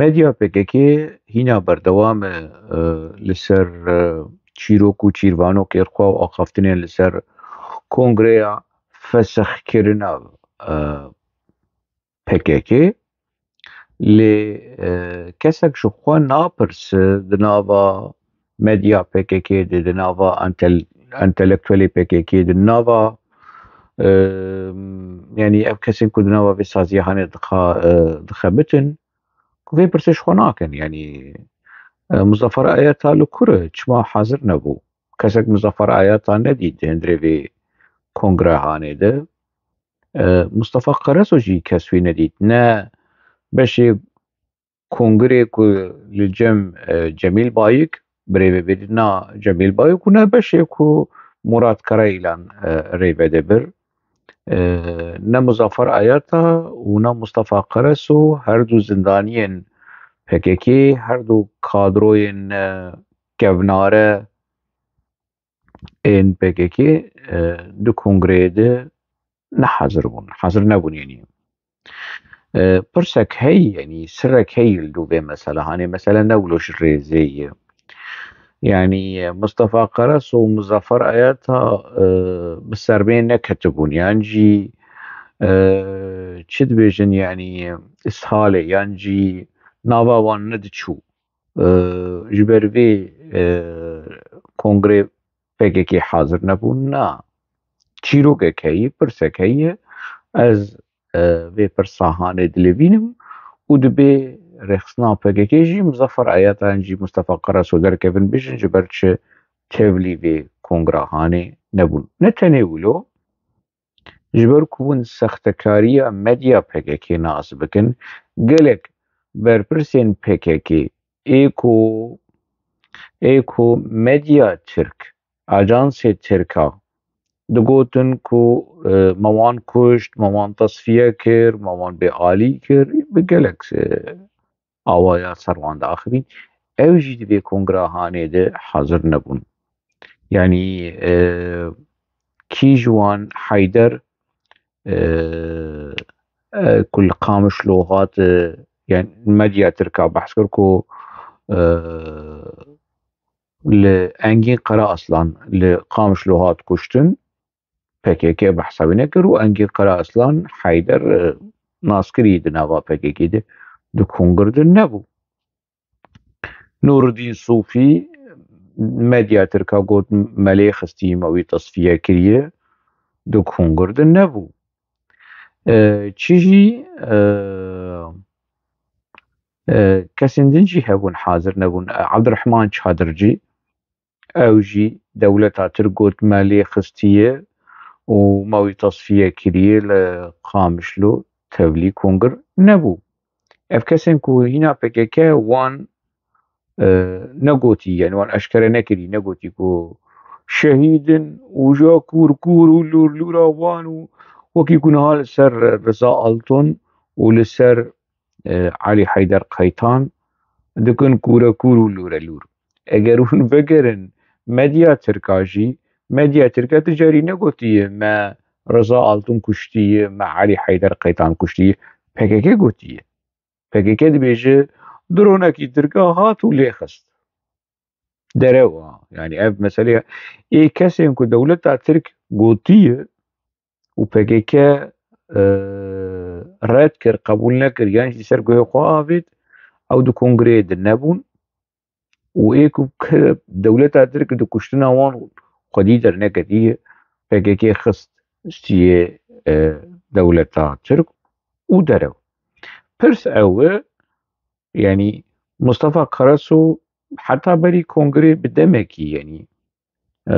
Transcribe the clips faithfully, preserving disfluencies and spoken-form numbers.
Medya P K K hîna berdewam e, e, li ser, e, çîrok û çîrvanokên xwe û axaftinên li ser kongreya fesixkirina, e, P K K. Lê, e, kesek ji xwe napirse di nava medya P K K de, di nava entel-, entelektuelê P K K de, di nava, e, yanî ev kesên ku di nava vê saziya hene dixa-, e, dixebitin, ku vê pirsê ji xwe nakin. Yanî, e, Muzafer Ayata li kur e? Çima hazir nebû? Kesek Muzafer Ayata nedît di hundirê vê kongrehanê de. E, Mustafa Karaso jî kes wî nedît. Ne beşê kongirê ku li cem, e, Cemîl Bayik, birêvebirina Cemîl Bayik û ne beşê ku Murat Karayilan, e, rêvede bir. E, ne Muzafer Ayata û ne Mustafa Karaso, her du zindaniyên P K K, her du kadroyên, e, kevnare ên P K K, e, di kongreyê de nehazir bûn, hazir nebûn yanî. E, pirsek heye, yanî sirrek heye li dû vê mesele. Hanê mesele ne wilo ji rêzê ye. Yanî, e, Mustafa Karaso û Muzafer Ayata, e, bi sermê neketibûn, yan jî, e, çi dibêjin, yanî îshalê, yan jî nava wan nediçû. E, ji ber vê, e, kongrê P K K hazir nebûn? Na. Çîrokek heye, pirsek heye. Ez, e, vê pirsa hanê dilivînim û dibê rêxistina P K K jî Muzafer Ayata yan jî Mustafa Karaso derkevin bêjin ji ber çi tevlî vê kongra hanê nebûn. Ne tenê wilo, ji ber ku hûn sextekariya medya P K K nas bikin, gelek berpirsên P K K ê ku, ê ku medya Tirk, ajansê Tirka digotin ku, e, me wan kuşt, me wan tesfiye kir, me wan bêalî kir, bi gelek, e, awaya ser wan diaxivîn. Ew jî di vê kongrahanê de hazir nebûn. Yanî, e, kî ji wan Heyder, e, e, ku li Qamişlo hat, e, yani medya Tirka behs kir ku, e, li Engîn Karaaslan li Qamişlo hat kuştin, P K K behsa wê nekir û Engîn Karaaslan Heyder, e, naskirî di nava P K K de di kongir de nebû. Nûrudîn Sûfî medya Tirka got me lê xistî, me wî tesfiye kiriye, di kongir de nebû. E, çi jî, e, e, kesên din jî hebûn, hazir nebûn. E, Abdurrahman Çadircî, ew jî dewleta Tirk got me lê xistiye û me wî tasfiye kiriye li Qamişlo tevlî kongir nebû. Ev kesên ku hîna P K K wan, e, negotî, yani wan eşkere nekirî, negotî ku şehîd in û ja kûr kûr û lûr lûra wan û wekî ku niha li ser Riza Alton û li ser, e, Elî Heyder Qeytan dikin kûre kûr û lûre lûr. Eger hûn vegerin medya Tirka jî, medya Tirka tu carî negotiye me Riza Alton kuştiye, me Elî Heyder Qeytan kuştiye. P K K gotiye. P K K dibêje dronekî Tirka hat û lê xist. Derew a. Yani ev meseleya ê kesên ku dewleta Tirk gotiye û P K K, e, red kir, qebûl nekir, yan jî ser guhê xwe avêt, ew di kongreyê de nebûn û ê ku ki-, dewleta Tirk di kuştina wan xwedî derneketî, P K K xist stiyê, e, dewleta Tirk û derew. Pirs ew e, yani Mustafa Karasu heta berî kongrê bi demekî, yani, e,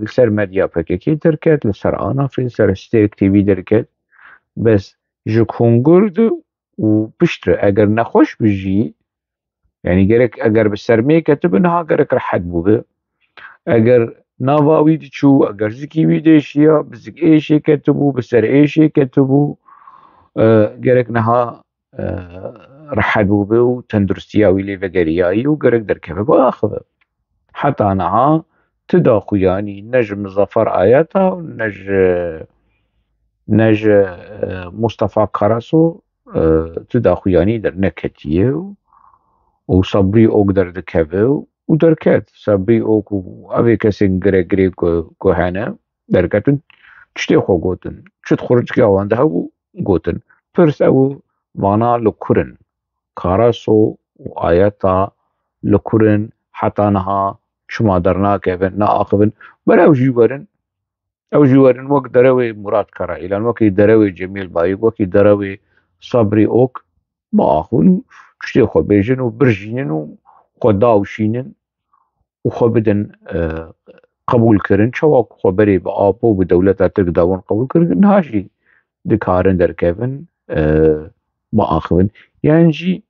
li ser medya P K K derket, li ser Anafê, li ser Stêrk T V derket. Bes ji kongir de û piştre eger nexweş bi jî, yani gerek eger bi sermê ketibi niha gerek rehet bûbi. Eger nava wî diçû, eger zikî wî dêşiya, bi zik êşê ketibû, bi ser êşê ketibû, e, gerek niha, e, rehet bûbi û tenduristiya wî lê vegeriyayî û gerek derkeve biaxive. Heta niha ti daxuyanî ne ji Muzafer Ayata û ne ji, ne ji, e, Mustafa Karasu, e, ti daxuyanî derneketiye û û Sabrî Ok derdikeve û derket. Sabrî Ok û evê kesên giregirê ku, ku hene derketin, tiştê xwe gotin. Çi di xurickiya wan de hebû gotin. Pirs ew vana li kur in. Karaso û Ayeta li kur in, heta niha çima dernakevin, naaxivin. Ber ew jî werin, ew jî werin wek derewê Murat Karaîlan, wekî derewê Cemîl Bayik, wekî derewê Sabrî Ok biaxivin û tiştê xwe bêjin û birjînin û xwe dawşînin û xwe bidin, e, qebûlkirin. Çawa ku xwe berê bi apo bi dewleta Tirk dawin qebûl kirin, niha jî dikarin derkevin, e, biaxivin. Yan jî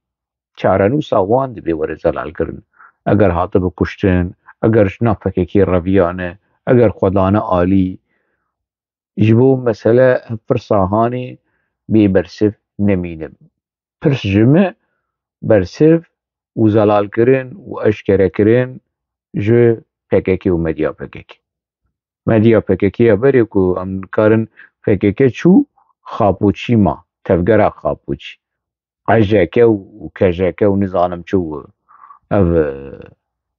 çarenûsa wan dibê were zelalkirin. Eger hatibe kuştin, eger ji nav P K K reviyane, eger xwe dane alî, ji bo mesele pirsa hanê bê bersiv nemîne. Pirs ji me bersiv û zelalkirin û eşkerekirin ji P K K û medya P K K. Medya P K K ya berê ku em dikarin P K K çû Xapoçî ma, tevgera Xapoçî. Qejeke û kejeke û nizanim çi û ev, e,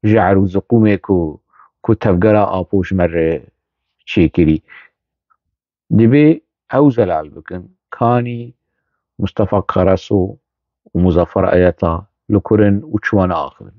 jehr û ziqûmê ku, ku tevgera Apo ji me re çêkirî. Dibê ew zelal bikin. Kanî Mustafa Karaso û Muzaffer Ayeta li kur in û çima naaxivin?